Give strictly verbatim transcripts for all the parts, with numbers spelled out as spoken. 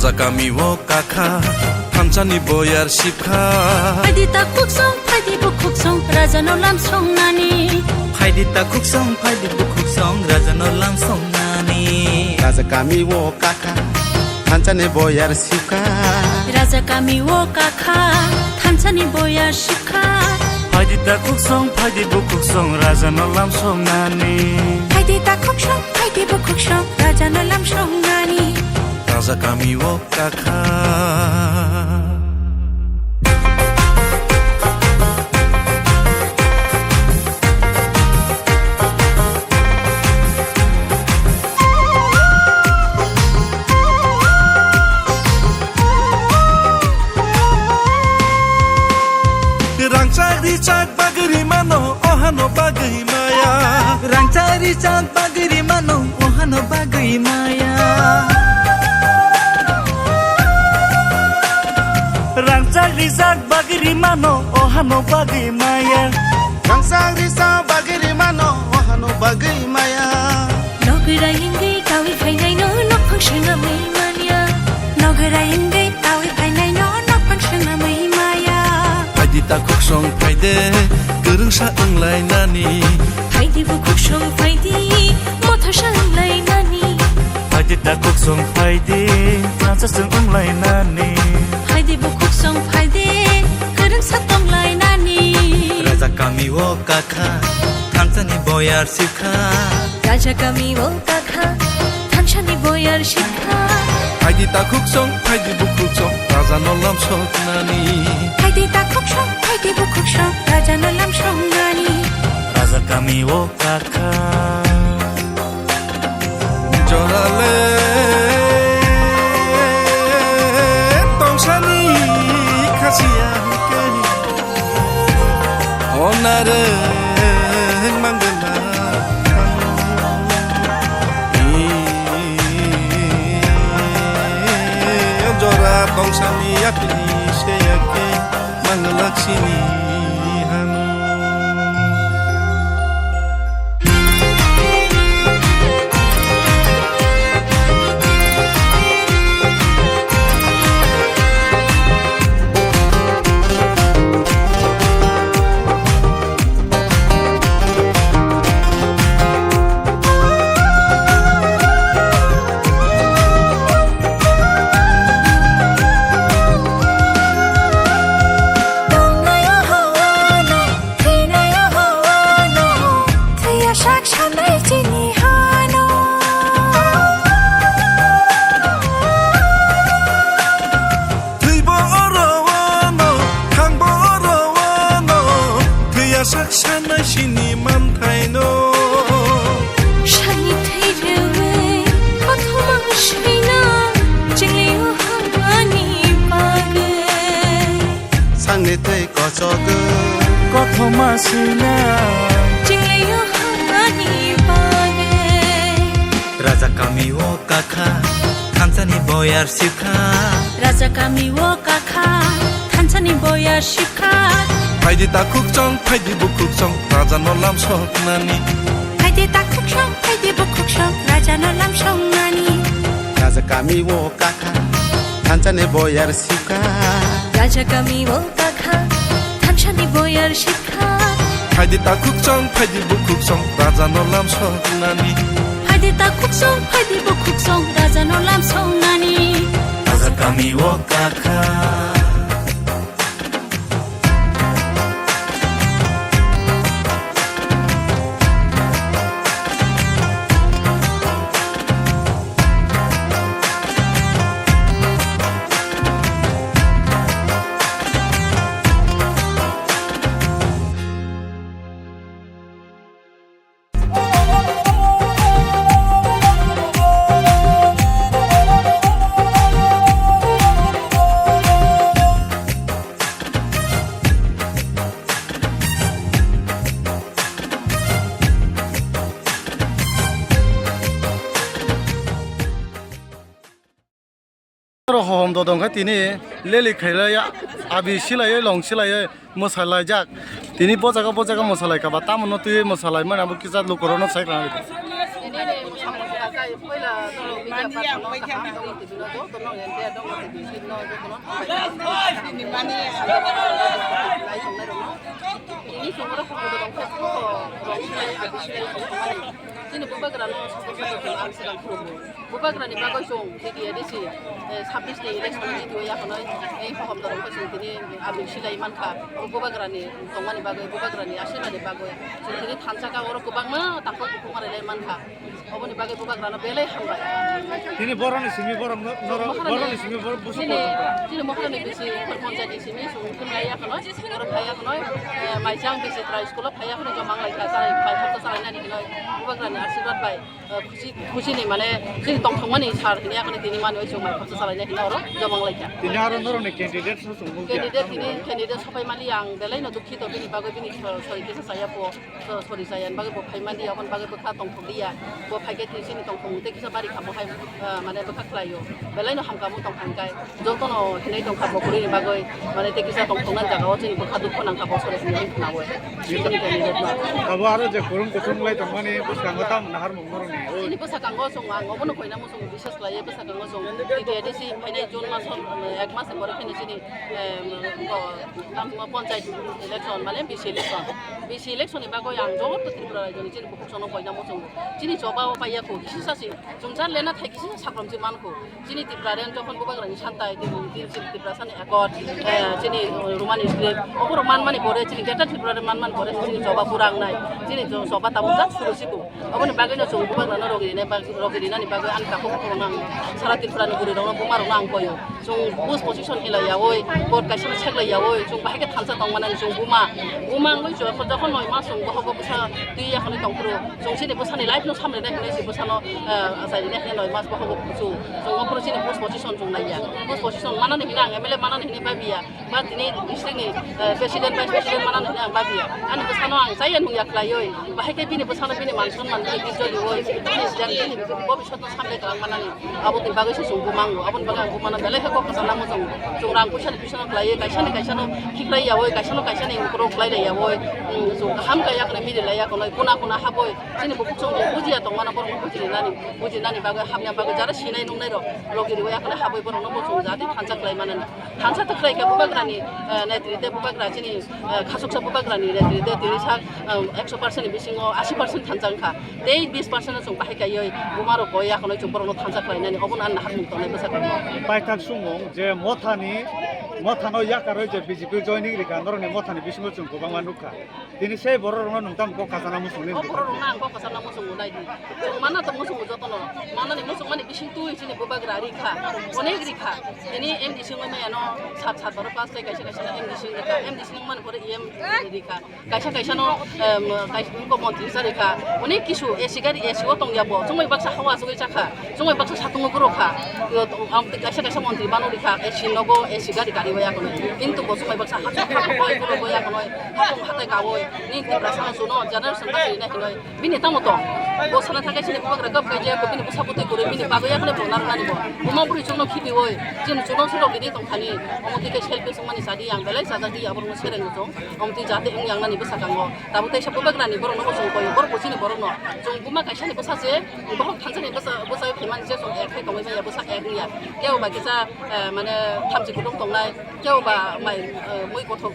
Kami o kakha, thansani boyar sipkha. Phaidi ta khuksong, phaidi bukhuksong, raja no lam songnani. Phaidi ta khuksong, phaidi bukhuksong, raja no lam songnani. Raja kami o kakha, thansani boyar sipkha. Raja kami o kakha, thansani boyar sipkha. Phaidi ta khuksong, phaidi bukhuksong, raja no lam songnani. Phaidi ta khuksong, phaidi bukhuksong, raja no lam songnani. Raja kami o kakha. Rangchak richak bagwi rimano, ohano bagwi maya. Rangchak richak bagwi rimano, ohano bagwi maya. Rangchak rijak bagwi rimano, ohano bagwi maya. Rangchak rijak bagwi rimano, ohano bagwi maya. Nogwrai wngwi kawi phainaino nokphang swnamwi manya. Nogwrai wngwi kawi phainaino nokphang swnamwi maya. Phaidi ta khuksong phaide, kwrwngsa wnglainani. Phaidi bukhuksong phaidi, mothosa wnglainani. Phaidi ta khuksong phaidi, thansaswng wnglainani. Phaidi bukhuksong phaidi, kwrwngsa tonglainani. Raja kami o kakha, thansani boyar sipkha. Raja kami o kakha, thansani boyar sipkha. Phaidi ta khuksong, phaidi bukhuksong, raja no lam songnani. Phaidi ta khuksong, phaidi bukhuksong, raja no lam songnani. Raja kami o kakha. Jorale tongsani khasiya hwnkhe. Onare mangwna jora tongsani yakni se yakni manglaksini hanu. Thwibo oro wano, thangbo oro wano, thwiya sak sanai sini manthai no. Sani thwi rwui, kothoma swina, chingli o hamani bagwi. Sangni thwi kochogwi, kothoma swina, chingli o hamani bagwi. Raja kami o kakha, thansani boyar sipkha. Raja kami o kakha, thansani boyar sipkha. Phaidi ta khuksong, phaidi bukhuksong, raja no lam songnani. Phaidi ta khuksong, phaidi bukhuksong, raja no lam songnani. Raja kami o kakha, thansani boyar sipkha. Raja kami o kakha, thansani boyar sipkha. Phaidi ta khuksong, phaidi bukhuksong, raja no lam songnani. Phaidi ta khuksong, phaidi bukhuksong, raja no lam songnani. Raja kami o kakha. Oro hohom dodong khe tini leli khailai, abi silaiwi, long silaiwi mwsalaijak. Tini bo jaga, bo jaga mwsalaikha ba, tamo no twiwi mwsalaimani abo kisa lukurokno sai rwna. Puila norok media person no kaham, dong T V no joto no N T R dong T V no joto no. Tini chwng oro kok dong khe kok rong silai, abi silai, chini bubagra no support khlai ang swkang khulumgo. Bubagra ni bagwi chwng T T A D C, eh, sabbish ni election ni twi yakhonoi ei hohom dorong khe chwng tini abi silai mankha. O bubagra ni tongmani bagwi, bubagra ni asirma ni bagwi chwng tini thansa ka oro kwbangma takhuk bukhuk ma rwlai mankha. Oboni bagwi bubagrano belai hambai. Tini boroni simi borok no-, norok Mohorani boroni simi borok busuk chini, borok no. Chini mohorani bisi Khormonjani simi sung thumlai yakhonoi, oro phai yakhonoi, eh, Maijang bisi trai school-o phai yakhonoi jomang laikha, chai, mai khoroksa chalainani hinoi bubagrani asirwad bai, eh, khusi, khusini mane chini tongthokmani sar hini yakhonoi tini mani oi chwng mai khoroksa chalainai hinoi oro jomang laikha. Tini aro norokni candidate so chwng nukya. Candidate tini candidate sopai mali ang belai no dukhito bini bagwi bini so-, sori kisa chaya po. So, sori chaya, bagwi bo phai mandi, aboni bagwi bwkha tongthok liya. Bo phai khe twi chini tongthok tei kisa bari kha, bo hai, ah, mane bwkha khlaio. Belai no hamkha bo tongthok kai. Joto no hinai tongkha bo kwrwi ni bagwi, mane tei kisa tongthok nani jaga o chini bwkha dukhu nangkha bo sori hinwi khnaui. Chini khe ni rok ma. Abo aro je kurung kuthung lai tongmani bwskango tam nahar mung norok ni. Chini bwskango chwng ang obono koina muchung bisas khlaiwi bwskango chwng T T A D C phainai June maso, ek mas ni pore khe ni chini, em, ko, tam ponchayat election mane B C election. B C election ni bagwi ang joto Tripura rajyo ni chini bukhuk sono koina muchungo. Chini choba o paiya kho, kisisa si, chwngchar lena thai kisisa sakrom si mankho. Chini Tripura ren jokhon bubagra ni santai, tini, tini chini Tripura sani accord, eh, chini, eh, Roman script, oborok manmani pore, chini Greater Tripura ren manmani pore, chini choba pura wngnai, chini cho-, choba tabuk jak suru siku. Oboni bagwi no chwng bubagra no rogi rinai bag-, rogi rinani bagwi ani takhuk bukhuk rok no ang sara Tripura ni bwrwi rok no buma rok no ang koyo. Chwng bus position hilai yawi, court kaisa no seklai yawi, chwng bahai khe thansa tong manani chwng buma. Buma wngwi chwng jokhon noi mas chwng bohogo bwsa twi yakhonwi tong phuru, chwng chini bwsani life no samrina hinwi se bwsano, eh, achairina hinwi noi mas bohogo chwng. Chwng o phuru chini bus position chwng naiya. Bus position manani hinwi ang M L A manani hinwi babiya. Ba tini district ni, eh, president, vice president manani hinwi ang babiya. Ani bwsano ang chaya nungya khlaiwi, bahai khe bini bwsano bini man sonman bini bijoliwi, bini jan bini bobiswt no samrwi kwlwng manani. Aboni bagwi se chwng bumango, aboni bagwi ang bumano belai khe kok kwchangna muchungo. Chwng rang puisa ni bisingtwi khlaiwi, kaisa ni kaisa no khiklai yawi, kaisa no kaisa ni ukulok khlai lai yawi, um, chwng kaham kaya khwna miri lai ya khwnwi, kuna kuna habwi, chini bukhuk chwng bujiya tongmano borok no bujinani, bujinani bagwi, hamya bagwi, jara sinai nungnai rok, logi rwi ya khwna habwi borok no bo chwng jati thansa khlai manani. Thansa ta khlai khe bubagrani, eh, netrite bubagra chini, eh, khasuksa bubagrani netrite tini sak, eh, ekso percent ni bisingo asi percent thansa wngkha. Tei bis percent no chwng bahai kaiwi buma rok koi yakhonoi chwng borok no thansa khlainani obono ang naharmung tongnai bwsa khe. Paithak sumung je mothani, mothano yakarwi je B J P joining rikha norokni mothani bisingo chwng kwbangma nukha. Tini sei borok rokno nwng tamo kok kachana muchungni O borok rokno ang kok kachana muchungo nai di. Chwng mana to muchungo jotono. Manani muchung mani bising twi chini bubagra rikha. Onek rikha. Tini M D C wngwi maya no sat sat baro pass tei kaisa kaisa no M D C wngkha. M D C wngmani pore E M rikha. Kaisa kaisa no, em, kaisa ko montri sa rikha. Onek kisu A C gari A C o tongya bo. Chwngwi baksa hawa chugwi chakha. Chwngwi baksa satungo borok kha. Yo, am, kaisa kaisa montri bano rikha. A C nogo A C gari gari waya kono. Kintu bo chwngwi baksa hachuk hachuk wai borok waya kono. Hapung hatai kawoi. Ni Tiprasa no chuno generation baksa ina hinoi. Bini tamo tong. Bo sana thakai sini bubagra gab kai je ko bini busa butui kore bini bagwi yakne bo narnani bo. Buma buri chwngno khibi woi. Jin chuno sulo gidi tong khani. Omo tike selfie sungmani sadi yang belai sajak di aborno sereng chong. Omo ti jate wng yang nani bwsa kango. Tabo teisa bubagrani borokno bo chwng koyo, borok bo chini borokno. Chwng buma kaisani bwsa se, bohok thansani bwsa, bwsa phaimani se chwng ek khai tongwi manya bwsa ek wngya. Kebo ba kisa, eh, mane thamchi kutung tongnai, kebo ba mai, eh, mui kothok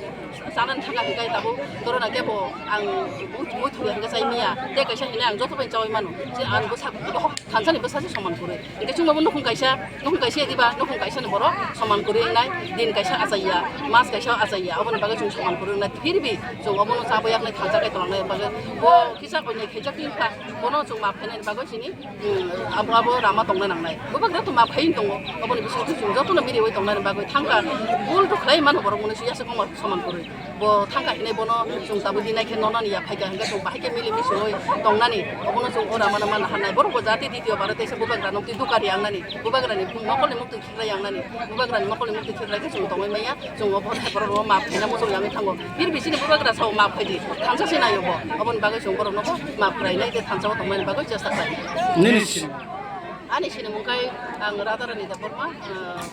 chanani thangkha hwnkhe tabuk torona kebo ang mui, mui thuya hwnkhe chai manya. Tei kaisa hwnwi ang joto bai chaui mano. Je ang bwsa bohok thansani bwsa se soman kwrwi. Hwnkhe chwngno bo nukhung kaisa, nukhung kaisa diba, nukhung kaisa ni borok soman kwrwi wngnai, din kaisa achaiya, mas kaisa achaiya, oboni bagwi chwng soman kwrwi wngnai. Phirbi chwng obono chabo yaknai thansa kai tongna bagwi bo kisa koinai khaijak tin kha, bono chwng map khainani bagwi chini, um, abo, abo rama tongna nangnai. Bubagra to map khai tongo, oboni bisingo chwng jotono miriwi tongna bagwi thangkha, bul to khlai mano borok mwnwi siyasa kongma soman kwrwi. Bo thangkha hinwi bono chwng tabuk dinai khe nonani ya phaikha hwnkhe chwng bahai khe mili misiwi tongnani. Obono chwng o ramano manna hannai. Borok bo jati ditiyo baro teisa bubagra nokti dukari yangnani. Bubagrani nokolni muktwi khiklai yangnani. Bubagrani nokolni muktwi khiklai khe chwng tongwi manya. Chwng obo hai borok rok map khaina muchung yangwi thango. Phir bisini bubagra sao map khaidi. Thansa se naio bo. Oboni bagwi chwng borok nobo map khlainai tei thansa o tongmani bagwi chesta khlai. Nini Ani sinimung khe ang Radharani Debbarma, ah,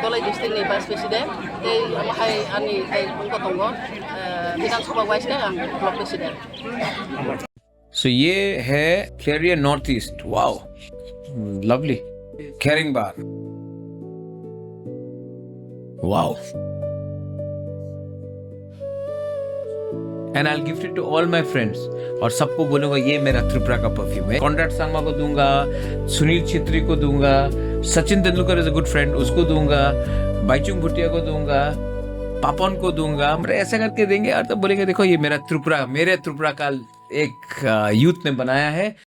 Dolai district ni vice president, tei omo hai ani tei wngkha tongo, ah, Bidhan Sabha wise khe ang block president. So ye hai Career North East. Wow. Lovely. Caring bar. Wow. And I'll gift it to all my friends. और सबको बोलूंगा, ये मेरा त्रिपुरा का परफ्यूम है। कॉनराड संगमा को दूंगा, सुनील छेत्री को दूंगा, सचिन Tendulkar is a good friend, उसको दूंगा, बाईचुंग भूटिया को दूंगा, पापन को दूंगा। हम ऐसा करके देंगे और तब बोलेंगे, देखो, ये मेरा त्रिपुरा, मेरे त्रिपुरा का एक यूथ ने बनाया है।